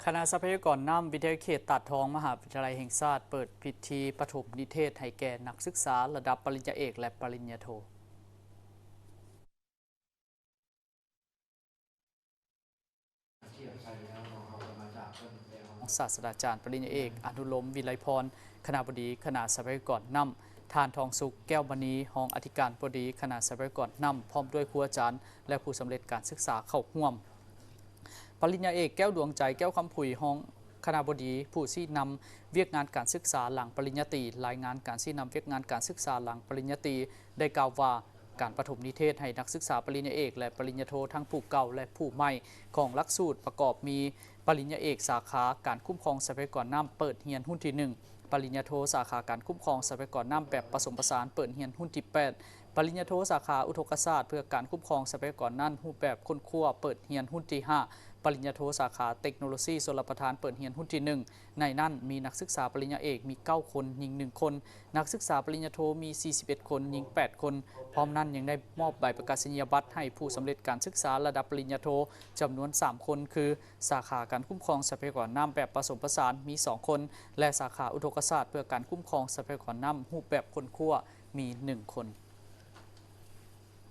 ຄະນະຊັບພະຍາກອນນ້ຳ ວິທະຍາເຂດຕາດທອງ ມະຫາວິທະຍາໄລແຫ່ງຊາດ ເປີດພິທີປະຖົມນິເທດໃຫ້ແກ່ນັກສຶກສາລະດັບປະລິນຍາເອກ ແລະ ປະລິນຍາໂທ. ສາດສະດາຈານປະລິນຍາເອກ ອະນຸລົມ ວິໄລພອນ ຄະນະບໍດີຄະນະຊັບພະຍາກອນນ້ຳ, ທ່ານ ທອງສຸກ ແກ້ວມະນີ ຮອງອະທິການບໍດີຄະນະຊັບພະຍາກອນນ້ຳ ພ້ອມດ້ວຍຄູອາຈານ ແລະ ຜູ້ສຳເລັດການສຶກສາເຂົ້າຮ່ວມ. ປະລິນຍາເອກ ແກ້ວດວງໃຈ ແກ້ວຄຳຜຸຍ ຮອງຄະນະບໍດີ ຜູ້ຊີ້ນຳວຽກງານການສຶກສາຫຼັງປະລິນຍາຕີ ລາຍງານການຊີ້ນຳວຽກງານການສຶກສາຫຼັງປະລິນຍາຕີ ໄດ້ກ່າວວ່າ ການປະຖົມນິເທດໃຫ້ນັກສຶກສາປະລິນຍາເອກ ແລະ ປະລິນຍາໂທ ທັງຜູ້ເກົ່າ ແລະ ຜູ້ໃໝ່ ຂອງຫຼັກສູດປະກອບມີ ປະລິນຍາເອກສາຂາການຄຸ້ມຄອງຊັບພະຍາກອນນ້ຳ ເປີດຮຽນຮຸ່ນທີໜຶ່ງ, ປະລິນຍາໂທສາຂາການຄຸ້ມຄອງຊັບພະຍາກອນນ້ຳແບບປະສົມປະສານ ເປີດຮຽນຮຸ່ນທີແປດ, ປະລິນຍາໂທສາຂາອຸທົກກະສາດເພື່ອການຄຸ້ມຄອງຊັບພະຍາກອນນ້ຳຮູບແບບຄົ້ນຄວ້າ ເປີດຮຽນຮຸ່ນທີຫ້າ, ປະລິນຍາໂທສາຂາເຕັກໂນໂລຊີຊົນລະປະທານ ເປີດຮຽນຮຸ່ນທີໜຶ່ງ. ໃນນັ້ນມີນັກສຶກສາປະລິນຍາເອກມີເກົ້າຄົນ, ຍິງໜຶ່ງຄົນ, ນັກສຶກສາປະລິນຍາໂທມີສີ່ສິບເອັດຄົນ, ຍິງແປດຄົນ. ພ້ອມນັ້ນຍັງໄດ້ມອບໃບປະກາສະນີຍະບັດໃຫ້ຜູ້ສຳເລັດການສຶກສາລະດັບປະລິນຍາໂທຈຳນວນສາມຄົນ ຄື ສາຂາການຄຸ້ມຄອງຊັບພະຍາກອນນ້ຳແບບປະສົມປະສານມີສອງຄົນ ແລະ ສາຂາອຸທົກກະສາດເພື່ອການຄຸ້ມຄອງຊັບພະຍາກອນນ້ຳຮູບແບບຄົ້ນຄວ້າມີໜຶ່ງຄົນ.